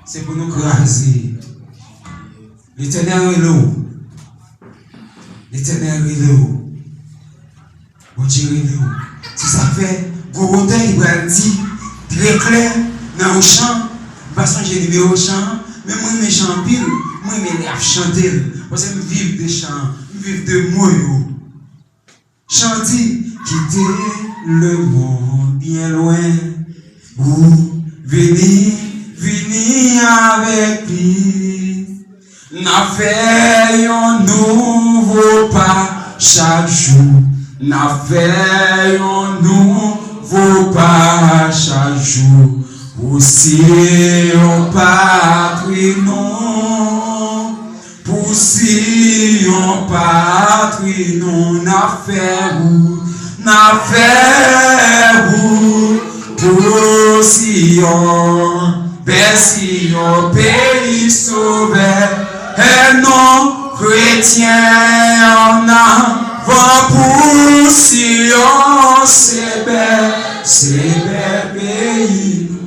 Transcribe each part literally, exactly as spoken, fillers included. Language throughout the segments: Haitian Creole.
Se pou nou kraze. Letènèl rele w. Letènèl rele w. Bondye rele w. Se sa k fè gwo wotè li pral di trè klè nan yon chan. M pa sonje nimewo chan an, men mwen renmen chan anpil. Mwen renmen lè y ap chante l. Paske m viv de chan an, m viv de mo yo. Chan di, kite lemonn byen lwen, ou vini, vini avèk li. N ap fè yon nouvo pa chak jou. N ap fè yon nouvo pa chak jou. Pou Siyon patri nou. Pou Siyon patri nou, n ap fè wout, n ap fè wout pou Siyon. Bèl Siyon, peyi Sovè, è non kretyen ann avan pou Siyon, se bèl, se bèl peyi nou.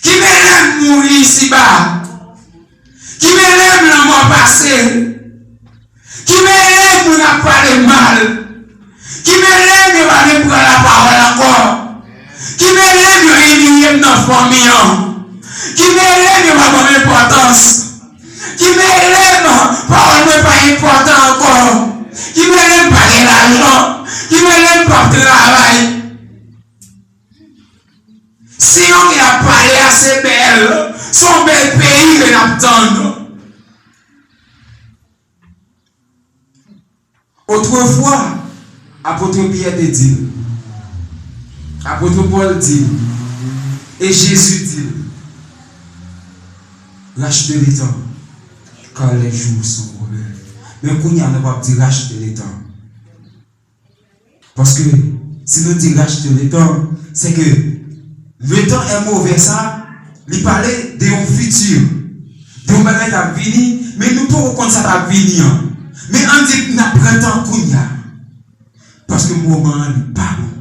Ki mele m mouri isiba? Ki mele m lanmò pase? Ki mele m moun ap pale m mal? Ki mele m yo pa vle pran lapawòl ankò? Ki mele m yo imilye m nan fanmi an? Ki mele m yo pa ban m enpòtans? Ki mele m pawòl mwen pa enpòtan ankò? Ki mele m pa gen lajan? Ki mele m p ap travay? Siyon ke n ap pale a se bèl, se yon bèl peyi ke n ap tann. Otrefwa, apot Pyè te di l, apot Pòl di l, e Jezi di l, racheter le temps, car les jours sont mauvais. Men kounye a, nou p ap di racheter le temps. Paske si nou di racheter le temps, se ke le temps est mauvais sa, li pale de yon fiti, de yon bagay k ap vini, men nou poko konn sa k ap vini an. Men ann di n ap pran tan kounye a. Paske moman an li pa bon.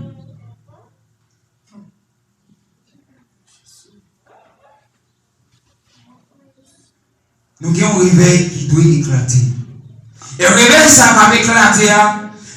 Nou gen yon revèy ki dwe eklate. E revèy sa k ap eklate a,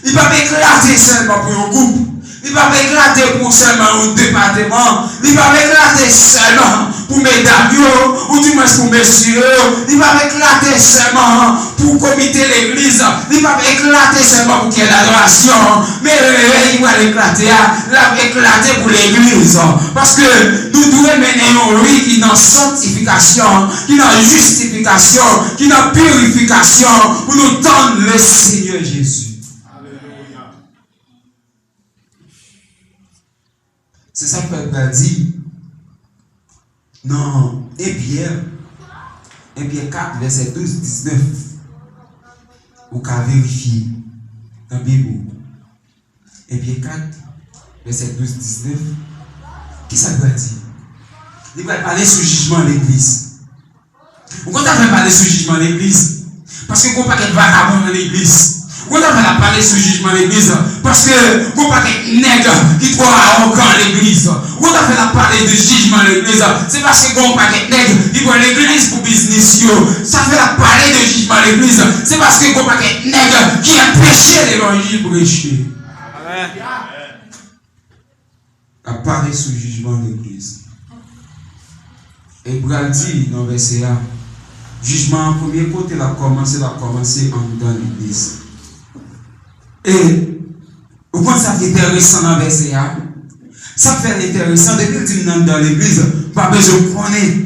li p ap eklate sèlman pou yon gwoup. Li p ap eklate pou sèlman yon depatman. Li p ap eklate sèlman pou medam yo, oudimwens pou mesye yo. Li p ap eklate sèlman pou komite legliz. Li p ap eklate sèlman pou kè dadorasyon. Men revèy ki pral eklate a, l ap eklate pou legliz. Paske nou dwe mennen yon vi ki nan sanktifikasyon, ki nan jistifikasyon, ki nan pirifikasyon, pou nou tann le Senyè Jezi. Se sa k fè l pral di nan en Pyè, en Pyè kat, vèsè douz, diznèf. Ou ka verifye nan Bib ou. En Pyè kat, vèsè douz, diznèf. Kisa l pral di? Li pral pale sou jijman legliz. Ou konn sa k fè m pale sou jijman legliz? Paske gon pakèt vakabon nan legliz. Ou konn sa k fè m ap pale sou jijman legliz? Paske gon pakèt nèg ki twò awogan legliz. Ou konn sa k fè m ap pale de jijman legliz? Se paske gon pakèt nèg ki pran legliz pou biznis yo. Sa k fè m ap pale de jijman legliz? Se paske gon pakèt nèg ki anpeche levanjil preche. Amèn. L ap pale sou jijman legliz. E l pral di nan vèsè a, jijman an premye kote l ap kòmanse, l ap kòmanse anndan legliz. E ou konn sa k enteresan nan vèsè a? Sa k fè l enteresan, depi l di m anndan legliz, m pa bezwen konnen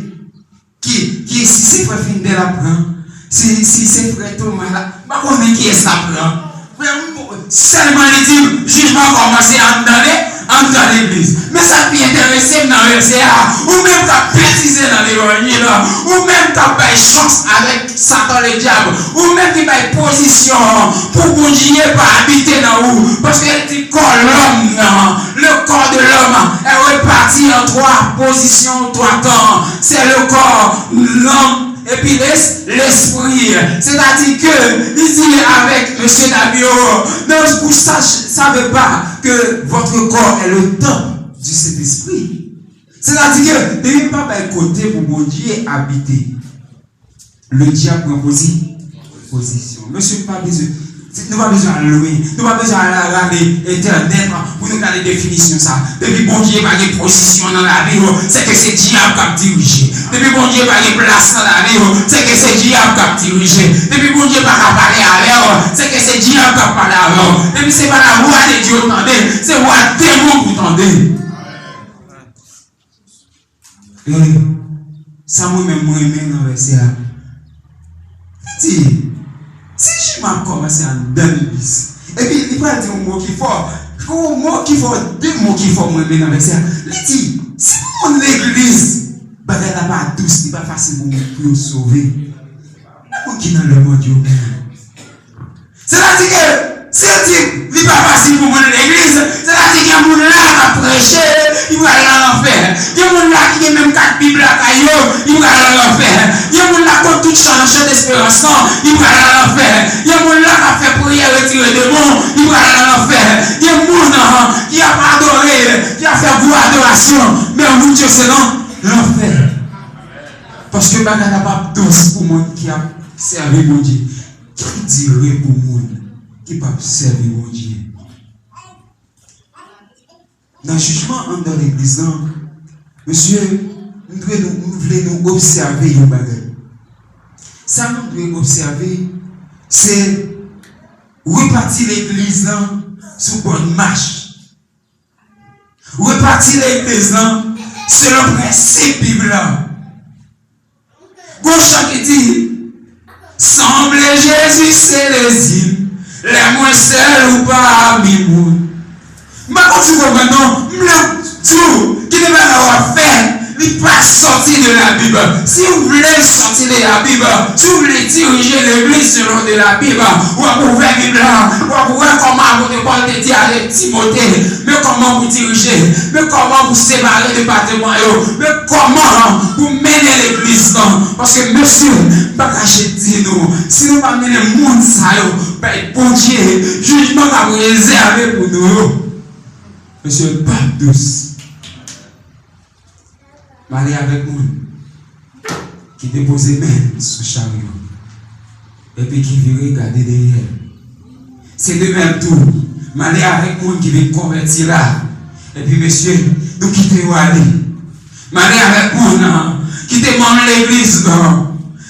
Ki, ki, si se frè Findèl ap pran, si, si se frè Toma la, m pa konnen kiyès l ap pran. Frè m, sèlman li di m, jijman kòmanse anndan le, anndan legliz. Men sa k pi enterese m nan vèsè a, ou menm k ap betize nan levanjil, ou menm k ap bay chans avèk Satan ledyab, ou menm ki bay pozisyon pou Bondye pa abite nan ou, paske l di kò lòm nan, le corps de l'homme est réparti en trois positions, trois temps. C'est le corps, l'âme, et puis l'es-, l'esprit. C'est-à-dire que, li di avèk mesye dam yo, ne vous sach-, savez pas que votre corps est le temple du Saint-Esprit. Sètadi ke depi m pa bay kote pou Bondye abite, ledyab pran pozi, pozisyon. Mesye, nou pa bezwen, nou pa bezwen al lwen, nou pa bezwen al rale entènèt pou nou gade definisyon sa. Depi Bondye pa gen pozisyon nan lavi w, se ke se dyab k ap dirije. Depi Bondye pa gen plas nan lavi w, se ke se dyab k ap dirije. Depi Bondye pa ka pale avè w, se ke se dyab k ap pale avè w. Depi se pa la vwa de Dye w tande, se vwa demon pou tande. E sa mwen menm mwen renmen nan vèsè a. Li di, si Jima ap kòmanse anndan legliz, epi li pral di yon mo ki fò, yon mo ki fò, de mo ki fò mwen renmen nan vèsè a. Li di, si pou moun legliz, bagay la pa dous, li pa fasil pou moun pou yo sove. Nan moun ki nan lemonn yo menm. Sètadi ke, si l di, li pa fasil pou moun legliz, sètadi gen moun la k ap preche, li pral nan lanfè. Gen moun la ki gen menm kat Bib lakay yo, li pral nan lanfè. Gen moun la konn tout chan nan chan desperans lan, li pral nan lanfè. Gen moun la k ap fè priyè retire demon, li pral nan lanfè. Gen moun, ah, ki ap adore, ki ap fè gwo adorasyon, men moun yo se nan lanfè. Paske bagay la p ap dous pou moun ki ap sèvi Bondye. Ki dire pou moun ki p ap sèvi Bondye? Nan jijman anndan legliz lan, mesye, m dwe nou, m vle nou obsève yon bagay. Sa nou dwe obsève, se repati legliz lan sou bòn mach. Repati legliz lan selon prensip Bib la. Gon chan ki di, sanble Jezi se lezi m, lè mwen sèl ou pami moun. M pa konn si w konprann non, m vle di w, kite bagay w ap fè, li pa sòti de la Bib. Si w vle l sòti de la Bib, si w vle dirije legliz selon de la Bib, w ap ouvè Bib la, w ap wè kòman apot Pòl te di avèk Timote, men kòman pou dirije, men kòman pou separe depatman yo, men kòman pou mennen legliz lan. Paske, mesye, m pa kache di nou, si nou pa mennen moun sa yo bay Bondye, jijman k ap rezève pou nou yo, mesye, l p ap dous. Malè avèk moun ki depoze men l sou charyo epi ki vire gade dèyè l. Se de menm tou, malè avèk moun ki vin konvèti la, epi mesye, nou kite yo ale. Malè avèk moun ki te manm legliz lan,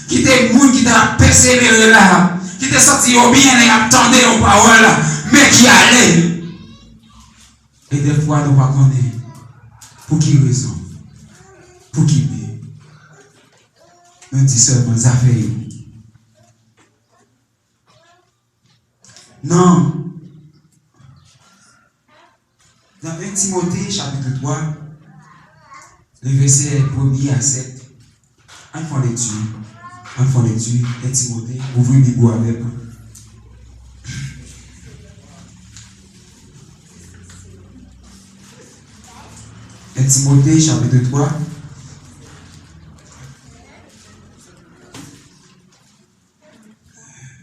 ki te moun ki t ap pèsevere la, ki te santi yo byen lè y ap tande yon pawòl, men ki ale. E dèfwa nou pa konnen pou ki rezon, pou ki bi. Nou di sèlman zafè yo. Nan, nan en Timote chapit twa, le vèsè premye a sèt, ann fè yon lekti. Ann fè yon lekti. En Timote, ouvri Bib ou avè m. En Timote, chapit twa.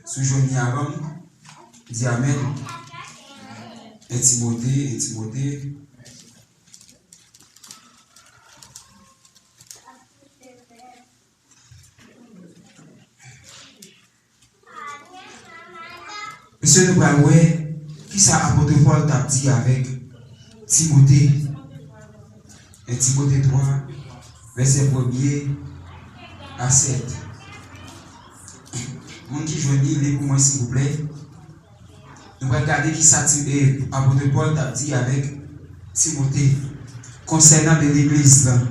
Si w jwenn li avan m, di amèn. En Timote, en Timote. Mesye, nou pral wè kisa apot Pòl t ap di avèk Timote. En Timote twa, vèsè premye a sèt. Moun ki jwenn li, li pou mwen, silvouplè. Nou pral gade kisa Ti-, e, apot Pòl t ap di avèk Timote konsènan de legliz lan.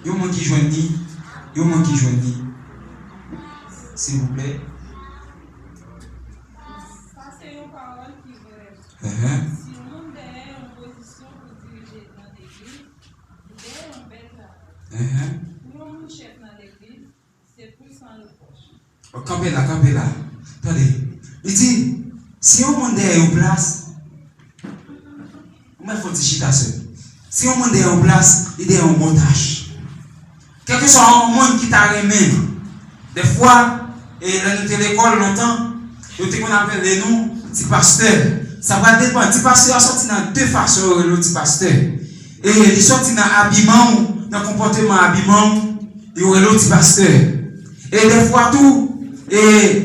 Yon moun ki jwenn li, yon moun ki jwenn li. Silvouplè. Sa se yon pawòl ki vrè. Enhen. Si yon moun dèyè yon pozisyon pou dirije nan legliz, li dèyè yon bèl travay. Enhen. Pou yon moun chèf nan legliz, se pou san repwòch. O, kanpe la, kanpe la. Tande. Li di, si yon moun dèyè yon plas, ou mèt fè yon ti chita sèl. Si yon moun dèyè yon plas, li dèyè yon montaj. Kèlkeswa yon moun ki ta renmen, dèfwa, e lè nou te lekòl lontan, yo te konn ap rele nou ti pastè. Sa pral depann. Ti pastè a sòti nan de fason yo rele w ti pastè. E li sòti nan abiman w, nan konpòteman abiman w, yo rele w ti pastè. E dèfwa tou, e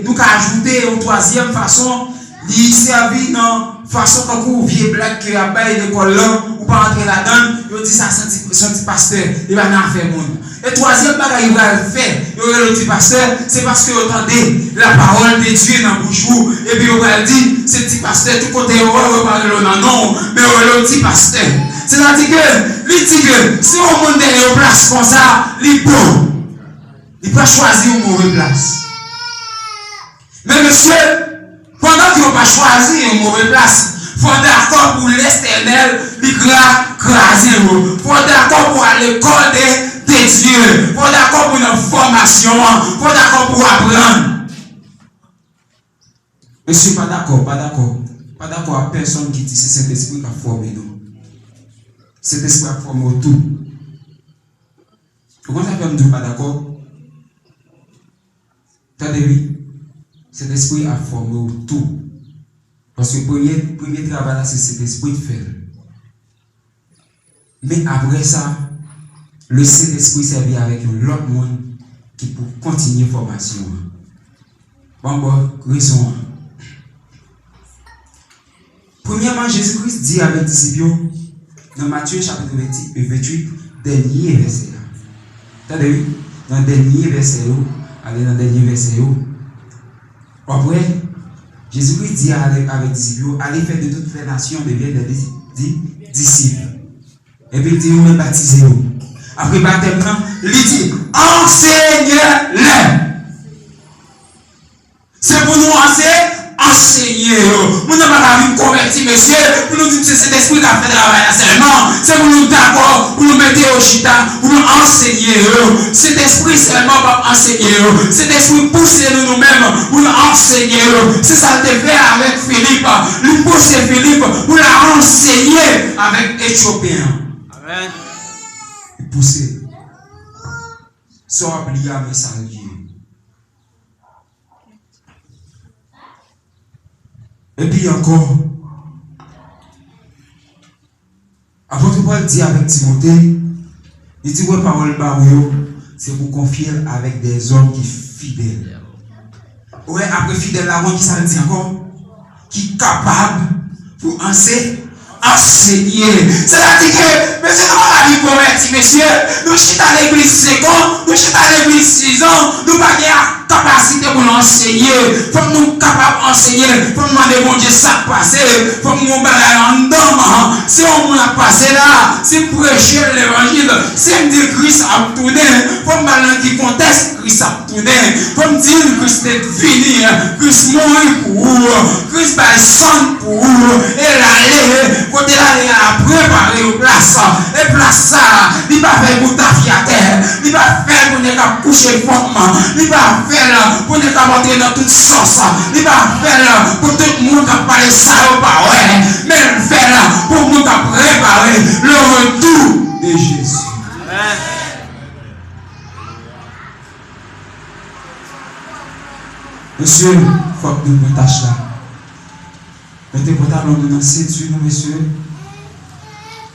nou ka ajoute yon twazyèm fason, li sèvi nan fason tankou vye blag ke y ap bay lekòl lan, ou pa antre ladan l, yo di sa se yon ti, se yon ti pastè, li pa nan afè moun. E twazyèm bagay yo pral fè, yo rele w ti pastè, se paske yo tande la parole de Dieu nan bouch ou, epi yo pral di, se ti pastè, tout kote yo wè w, yo pa rele w nan non w, men yo rele w ti pastè. Sètadi ke li di ke si yon moun dèyè yon plas konsa, li bon. Li pa chwazi yon move plas. Men mesye, pandan ke w pa chwazi yon move plas, fò w dakò pou Letènèl li gra-, kraze w. Fò w dakò pou w al lekòl de, de Dye. Fò w dakò pou w nan fòmasyon an. Fò w dakò pou w aprann. Mesye, pa dakò, pa dakò. Pa dakò ak pèsonn ki di se Sentespri k ap fòme nou. Sentespri ap fòme w tou. Ou konn sa k fè m di w pa dakò? Tande wi, Sentespri ap fòme w tou. Paske premye, premye travay la, se Sentespri k fè l. Men apre sa, le Sentespri sèvi avèk yon lòt moun ki pou kontinye fòmasyon an. Ban m ba w rezon an. Premyèman, Jezi Kris di avèk disip yo, nan Matye chapit venntuit, dènye vèsè a. Tande wi, nan dènye vèsè yo, ale nan dènye vèsè yo. W ap wè, Jezi Kris di ale avèk disip yo, ale fè de toutes les nations deviennent des dis-, di-, disciples. Epi l di nou menm batize yo. Apre batèm nan, li di, anseye lè. Se pou nou anse-, ansenye yo. Moun nan pa ka vin konvèti, mesye, pou nou di se Sentespri k ap fè travay la sèlman. Se pou nou dakò, pou nou mete yo chita, pou nou ansenye yo. Sentespri sèlman p ap ansenye yo. Sentespri pouse nou nou menm pou nou ansenye yo. Se sa l te fè avèk Filip. Li pouse Filip pou l al ansenye avèk Etyopen an. Amèn. Li pouse. Sa w ap li a, men sa l ye. Epi ankò, apot Pòl di avèk Timote, li di, wè pawòl m ba ou yo, se pou konfye l avèk dèzòm ki fidèl. Ou wè, apre fidèl la, wè kisa l di ankò? Ki kapab pou anse-, ansenye. Sètadi ke, mesye, nou pa ka vin konvèti, mesye. Nou chita legliz senk an, nou chita legliz sis an, nou pa gen kapasite pou nou ansenye. Fòk nou kapab ansenye. Fòk nou mande Bondye sa k pase. Fòk nou yon bagay anndan m. Si yon moun ap pase la, si m preche levanjil, si m di Kris ap tounen, fòk m ba l nan ki kontèks Kris ap tounen. Fò m di n, Kris te vini, Kris mouri pou ou, Kris bay san l pou ou, e l ale, kote l ale a prepare yon plas, e plas sa, li pa fè l pou tafyatè, li pa fè l pou nèg k ap kouche fanm, li pa fè l pou nèg k ap antre nan tout sòs, li pa fè l pou tout moun k ap pale sa yo pa wè, men l fè l pou moun k ap prepare le retour de Jésus. Amèn. Mesye, fòk nou pran tach la. Mete pantalon nou nan senti nou, mesye.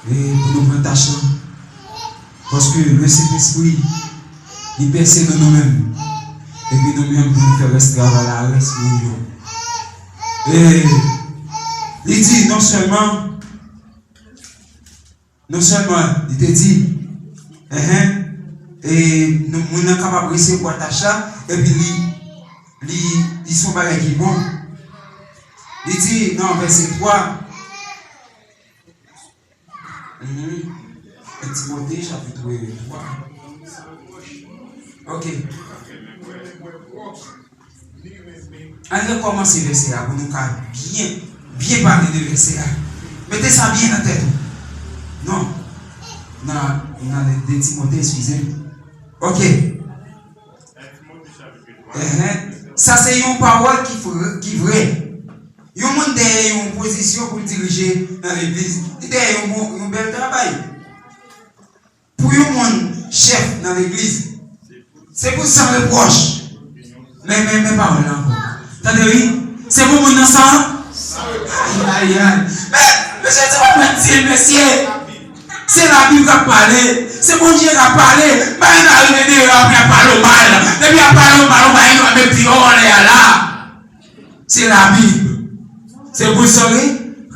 E pou nou pran tach la. Paske le Sentespri, li pèse nan nou menm. Epi nou menm pou nou fè rès travay la, rès moun yo. E li di non sèlman Non sèlman li te di, enhen, e nou, moun nan kapab resevwa tach la, epi li, li, li se yon bagay ki bon. Li di nan vèsè twa, mhm, Timote chapit twa. Ok. Ann rekòmanse vèsè a pou nou ka byen, byen pale de vèsè a. Mete sa byen nan tèt ou. Non. Nan, nan de Timote, eskize m. Ok. Enhen. Sa se yon pawòl ki fre-, ki vrè. Yon moun dèyè yon pozisyon pou l dirije nan legliz, li dèyè yon bon, yon bèl travay. Pou yon moun chèf nan legliz, se pou san repwòch. Men, men, men pawòl la ankò. Tande wi. Se pou moun nan san. Ay, ay, ay. Men, mesye, se pa mwen di l, mesye. Se Labib k ap pale. Se Bondye k ap pale. Bagay la rive deyò, apre y ap pale w mal. Depi y ap pale w mal, yon bagay nou ap met deyò anlè a la. Se Labib. Se pou l sanble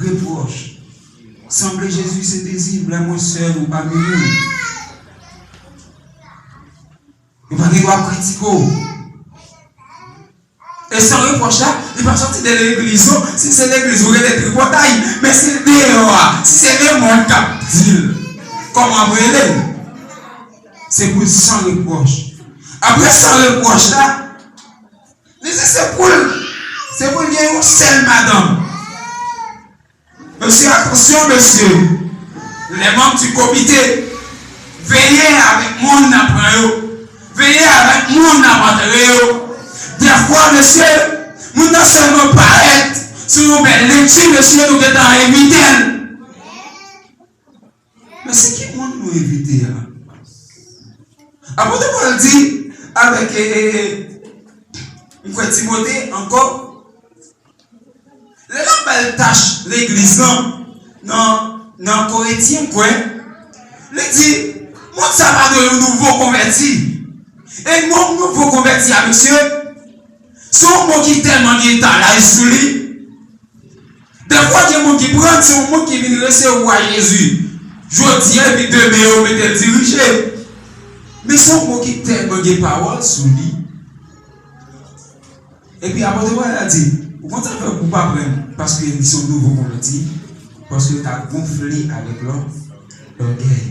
repwòch. Sanble Jezi se dezi, lè mwen sèl ou pa gen moun. Yo pa gen dwa kritike w. E san repwòch la, li pa soti de legliz ou. Si se legliz ou, rele tripotay. Men si l deyò a, si se lemond k ap di l, kòman m rele l? Se pou l san repwòch. Apre san repwòch la, li di se pou l, se pou l gen yon sèl madanm. Mesye, atansyon, mesye. Les membres du comité, veye avèk moun nan pran yo. Veye avèk moun nan antre yo. Dèfwa, mesye, moun nan sèlman parèt sou yon bèl lekti, mesye, nou gentan envite l. Men se ki moun nou envite a? Apot Pòl di avèk, e, e, e, m kwè Timote ankò, lè l ap bay tach legliz lan nan, nan Korentyen, m kwè, li di, moun sa pa dwe yon nouvo konvèti. E mo nouvo konvèti a, mesye, se yon mo ki tèlman gen etalaj sou li. Dèfwa, gen moun ki pran, se yon moun ki vin resevwa Jezi jodi a, epi demen yo mete l dirije. Men se yon mo ki tèlman gen pawòl sou li. Epi apot Pòl la di, ou konn sa k fè pou pa pran, paske li se yon nouvo konvèti, paske l ka gonfle avèk lò, lògèy.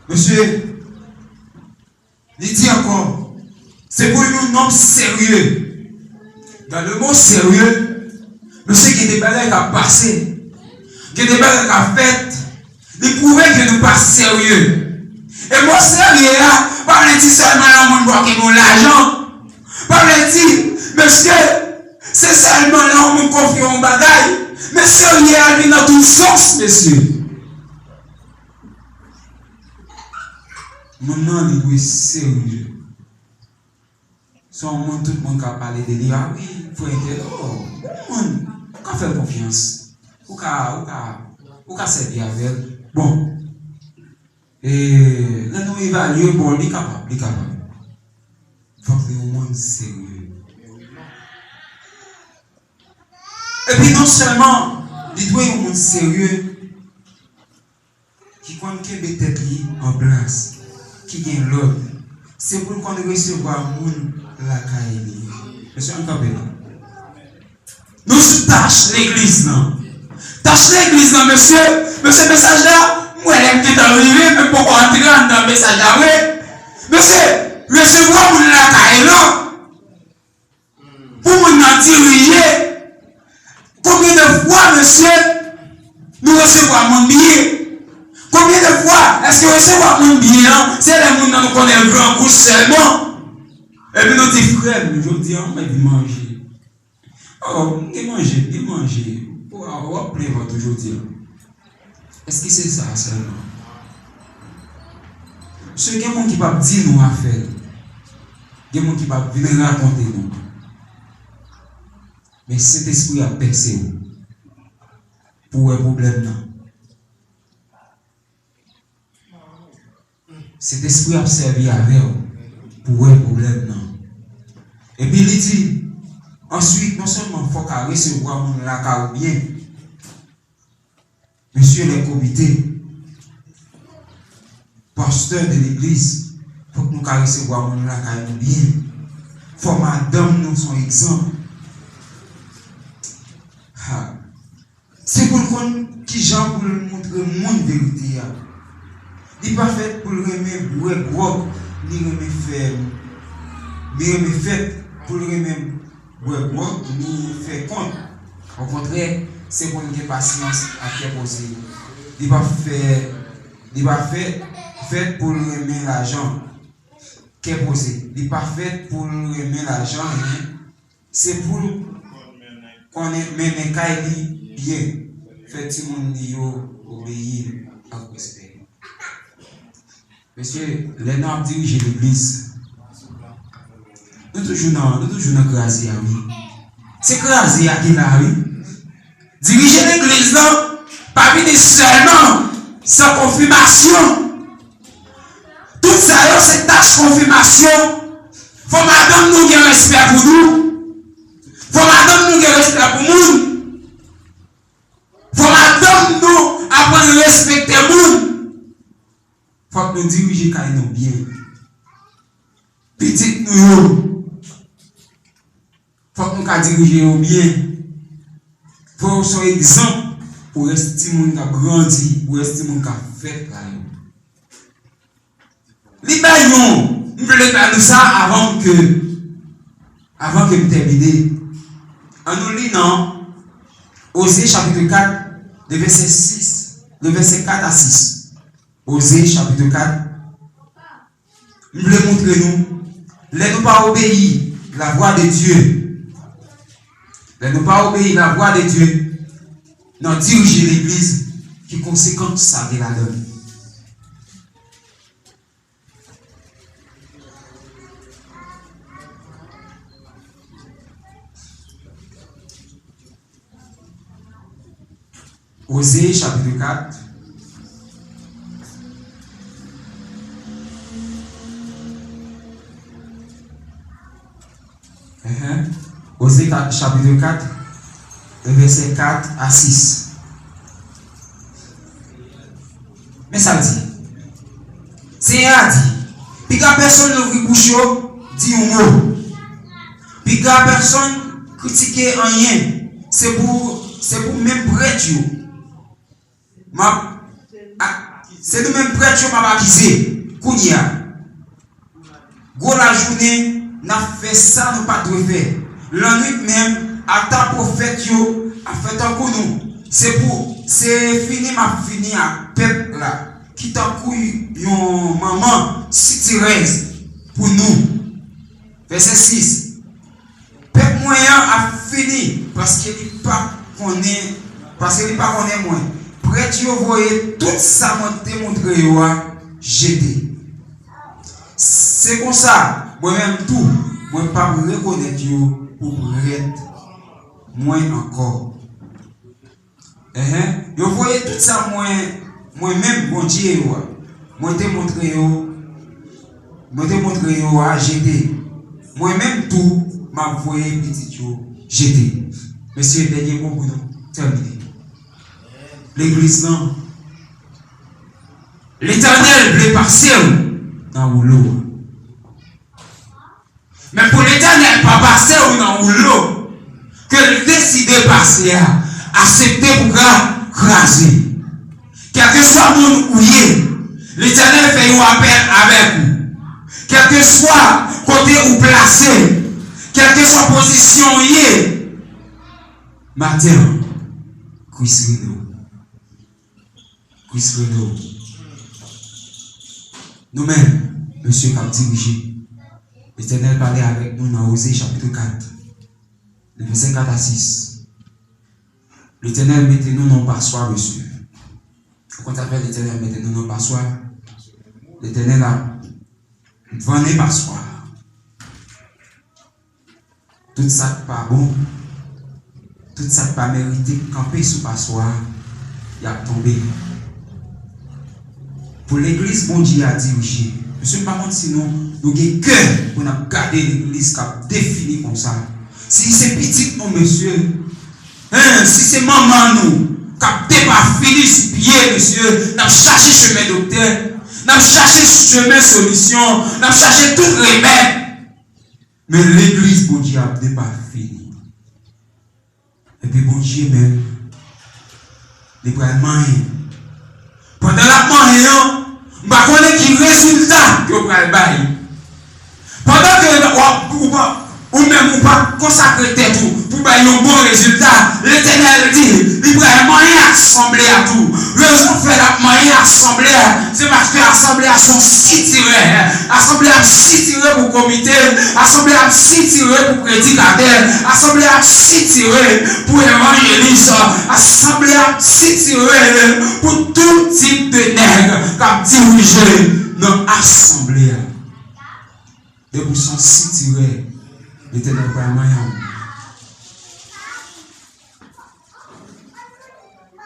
Mesye, li di ankò, se pou yon nonm serye. Dans le mot sérieux, mesye, gen de bagay k ap pase. Gen de bagay k ap fèt. Li pwouve ke nou pa serye. E mo serye a, pa vle di sèlman lè yon moun bloke nou lajan. Pa vle di, mesye, se sèlman lè yon moun konfye yon bagay. Men serye a vin nan tout sans, mesye. Moun nan, li dwe serye. Se yon moun tout moun ka pale de li, a wi, frè entèl, o, bon moun, ou ka fè l konfyans. Ou ka, ou ka, ou ka sèvi avè l. Bon, e, lè nou evalye, bon, li kapab, li kapab. Fòk li yon moun serye. Epi non sèlman li dwe yon moun serye, ki konn kenbe tèt li an plas, ki gen lòd, se pou l konn resevwa moun lakay li. Mesye, ann kanpe la. Nou sou tach legliz lan. Tach legliz lan, mesye, mesye, mesaj la, m wè lè m gentan rive, men m poko antre anndan mesaj la vre. Mesye, resevwa moun lakay lan. Pou moun nan dirije, konbyen de fwa, mesye, nou resevwa moun byen? Konbyen de fwa, èske resevwa moun byen an, se lè moun nan nou konnen l grangou sèlman? Epi nou di, frè m, jodi a, mwen vin manje. O, m gen manje, m gen manje. O, w ap plen vant ou jodi a. Èske se sa sèlman? Paske gen moun ki p ap di nou afè l. Gen moun ki p ap vin rakonte nou. Men Sentespri ap pèse w pou w wè pwoblèm nan. Sentespri ap sèvi avè w pou w wè pwoblèm nan. Epi li di, answit, non sèlman fò w ka resevwa moun lakay ou byen, Mesye lè komite, pastè de legliz, fòk nou ka resevwa moun lakay nou byen. Fò madanm nou se yon egzanp. Ha. Se pou l konn kijan pou l montre moun verite a. Li pa fèt pou l renmen bwè gwòg, ni renmen fè, ni renmen fèt pou l renmen bwè gwòg, ni fè kont. Okontrè, se pou l gen pasyans ak kè poze. Li pa fè, li pa fè, fèt pou l renmen lajan. Kè poze. Li pa fèt pou l renmen lajan, men se pou l konnen mennen kay li byen, fè timoun li yo obeyi l ak respè. Mesye, lè n ap dirije legliz, nou toujou nan, nou toujou nan kraze a, wi. Se kraze a ki la, wi. Dirije legliz lan pa vini sèlman san konfimasyon. Tout sa yo se tach konfimasyon. Fò madanm nou gen respè pou nou. Fò madanm nou gen respè pou moun. Fò madanm nou aprann respekte moun. Fòk nou dirije kay nou byen. Pitit nou yo, fòk nou ka dirije yo byen. Fò yo se yon egzanp pou rès timoun k ap grandi, pou rès timoun k ap fèt la yo. Li bay yon, m vle ba nou sa avan ke, avan ke m tèmine. Ann nou li nan Oze chapit kat, de vèsè sis, de vèsè kat a sis. Oze chapit kat. M vle montre nou, lè nou pa obeyi la vwa de Dye, lè nou pa obeyi la vwa de Dye nan dirije legliz, ki konsekans sa gen ladan l. Oze chapit kat. Enhen. Oze kat, chapit kat, vèsè kat a sis. Men sa l di. Senyè a di, piga pèsonn louvri bouch yo, di yon mo. Piga pèsonn kritike anyen. Se pou, se pou menm prèt yo. M ap, a, se nou menm prèt yo m ap akize. Kounye a. Gwo lajounen, n ap fè sa nou pa t dwe fè. Lannwit menm, ata pwofèt yo ap fè tankou nou. Se pou, se fini m ap fini ak pèp la, ki tankou yon manman sitirèz pou nou. Vèsè sis. Pèp mwen an ap fini, paske li pa konnen, paske li pa konnen mwen. Prèt yo voye tout sa mwen te montre yo a jete. Se konsa, mwen menm tou, mwen p ap rekonèt yo pou prèt mwen ankò. Enhen. Yo voye tout sa mwen, mwen menm, Bondye yo a, mwen te montre yo, mwen te montre yo a jete. Mwen menm tou, m ap voye pitit yo jete. Mesye, dènye mo pou nou tèmine. Legliz lan, Letènèl vle pase w nan woulo a. Men pou Letènèl pa pase w nan woulo ke l deside pase a, aksepte pou ka kraze. Kèlkeswa moun ou ye, Letènèl fè yon apèl avèk ou. Kèlkeswa kote ou plase, kèlkeswa pozisyon ou ye, maten an, Kris rele w. Kris rele w. Nou menm, mesye k ap dirije, Letènèl pale avèk nou nan Oze chapit kat, vèsè kat a sis. Letènèl mete nou nan paswa, mesye. Ou konn sa k fè Letènèl mete nou nan paswa? Letènèl ap vannen paswa. Tout sa k pa bon, tout sa k pa merite kanpe sou paswa a, y ap tonbe. Pou legliz Bondye a dirije. Mesye, m pa konn si nou, nou gen kè pou n ap gade legliz k ap defini konsa. Si se pitit nou, mesye, en, si se manman nou k ap depafini sou pye, mesye, n ap chache chemen doktè, n ap chache chemen solisyon, n ap chache tout remèd. Men legliz Bondye ap depafini. Epi Bondye menm, li pral manyen. Pandan l ap manyen an, m pa konnen ki rezilta yo pral bay. Pandan ke w ap, ou pa, ou menm ou pa konsakre tèt ou pou bay yon bon rezilta, Letènèl di, li pral manyen asanble a tou. Rezon k fè l ap manyen asanble a, se paske asanble a se yon sitirè. Asanble a ap sitire pou komite, asanble a ap sitire pou predikatè, asanble a ap sitire pou evanjelis, asanble a ap sitire pou tout tip de nèg k ap dirije nan asanble a. Depi w se yon sitirè, Letènèl pral manyen w.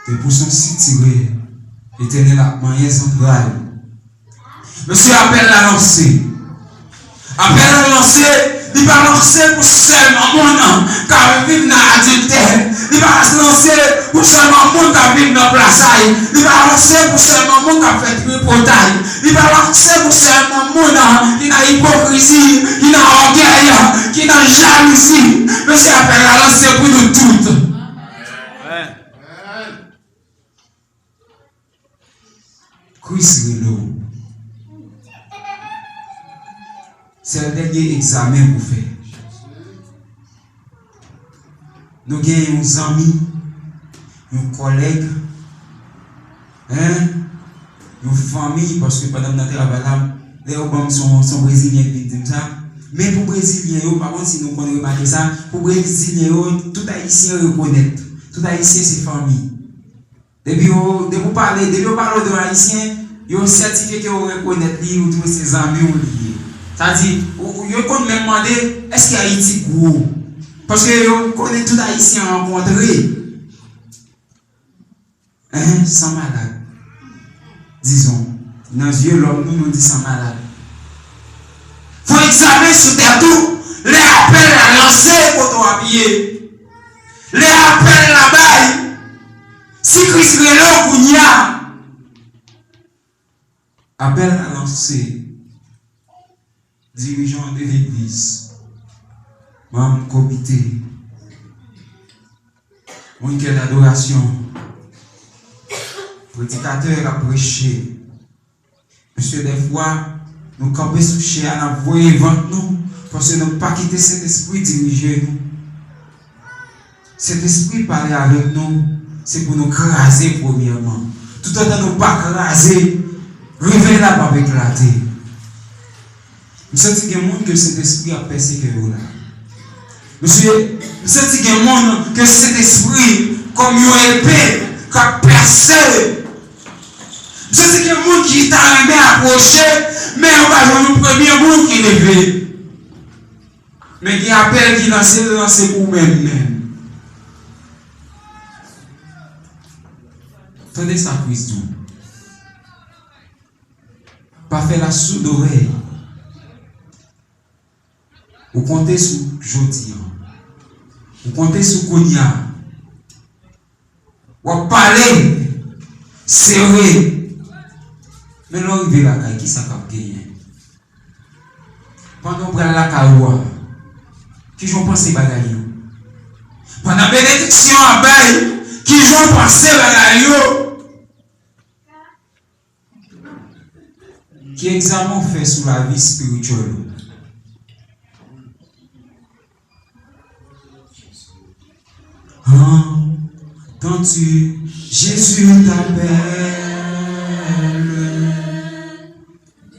Depi w se yon sitire, Letènèl ap manyen zantray. Mesye, apèl la lanse. Apèl la lanse, li pa lanse pou sèlman moun k ap viv nan adiltè. Li pa lanse pou sèlman moun k ap viv nan plasay. Li pa lanse pou sèlman moun k ap fè tripotay. Li pa lanse pou sèlman moun ki nan ipokrizi, ki nan ògèy, ki nan jalouzi. Mesye, apèl la lanse pou nou tout. Kris rele w. Sèl dènye egzamen pou fè. Nou gen yon zanmi, yon kòlèg, en, yon fanmi, paske pandan m nan travay la, lè yo ban m se yon, se yon Brezilyen ki vin di m sa. Men pou Brezilyen yo, m pa konn si nou konn remake sa, pou Brezilyen yo, tout Ayisyen rekonèt. Tout Ayisyen se fanmi. Depi yo, depi w pale, depi yo pale w de yon Ayisyen, yo sètifye ke yo rekonèt li, ou di se zanmi w li ye. Sa di, ou, ou, yo konn menm mande, èske Ayiti gwo? Paske yo konnen tout Ayisyen rankontre. En, san malad. Dizon, nan zye lòm nou, nou di san malad. Fè egzamen sou tèt ou, lè apèl la lanse, kote w ap ye. Lè apèl la bay, si Kris rele w kounye a, apèl la lanse. Dirijan de legliz, manm komite, moun k adorasyon, predikatè k ap preche, Mesye, dèfwa, nou kanpe sou chè a, n ap voye vant nou, paske nou pa kite Sentespri dirije nou. Sentespri pale avèk nou, se pou nou kraze premyèman. Toutotan nou pa kraze, revèy la p ap eklate. M santi gen moun ke Sentespri ap pèse kè yo la. Mesye, m santi gen moun ke Sentespri kòm yon epe k ap pèse. M santi gen moun ki ta renmen apwoche, men yo pa jwenn yon premye moun ki leve. Men gen apèl ki lanse, lanse pou ou menm menm. Tande sa Kris di w. Pa fè l a soud orèy. Ou konte sou jodi a. Ou konte sou kounye a. W ap pale sere. Men lè w rive lakay, kisa k ap genyen? Pandan w pral lakay ou a, kijan w panse bagay yo? Pandan benediksyon ap bay, kijan w panse bagay yo? Ki egzamen w fè sou lavi espirityèl ou? Entends-tu, Jésus t'appelle.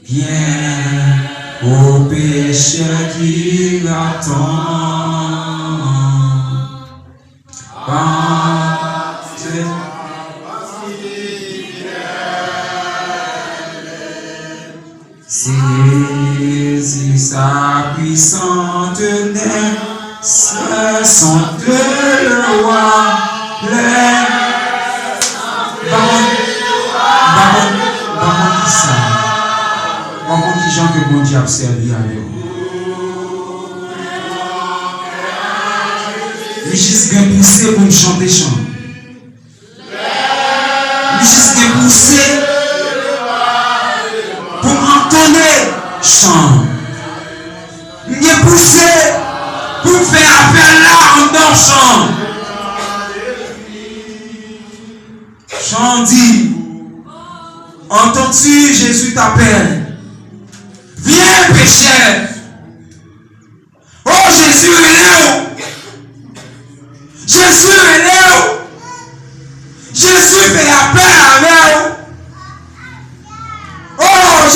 Viens au pécheur qui attend. Parce que saisis sa puissante main, ce sont tes lois, les... M pa konn, m pa konn, m pa konn kisa. M pa konn kijan ke Bondye ap sèvi avè w. M jis gen pouse pou m chante chan. M jis gen pouse pou m antone chan. M gen pouse pou m fè apèl la anndan chan. Chan an di, Entends-tu, Jésus t'appelle. Viens, pécheur. O, Jezi rele w! Jezi rele w! Jezi fè apèl avè w! O,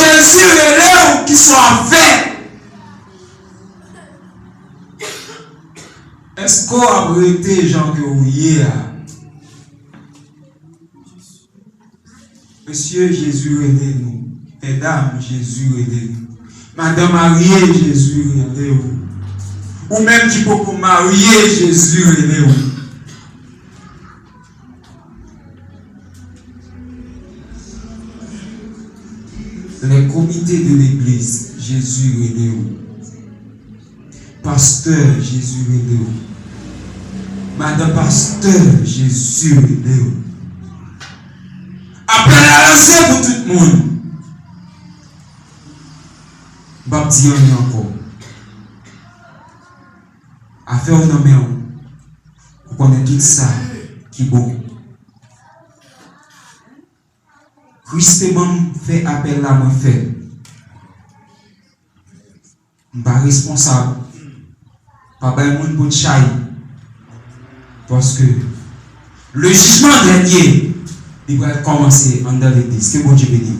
Jezi rele w, kisa w ap fè? Èske w ap rete jan ke w ye a? Mesye, Jezi rele nou. Medam, Jezi rele nou. Madanm marye, Jezi rele w. Ou menm ki poko marye, Jezi rele w. Les comités de l'église, Jezi rele w. Pastè, Jezi rele w. Madan pastè, Jezi rele w. Apèl la lanse pou tout moun. M p ap di anyen ankò. Afè w nan men w. Ou konnen tout sa ki bon. Kris te ban m fè apèl la, mwen fè. M pa responsab. Pa bay moun pote chay. Paske le jijman dènye, li pral kòmanse anndan legliz. Ke Bondye beni w.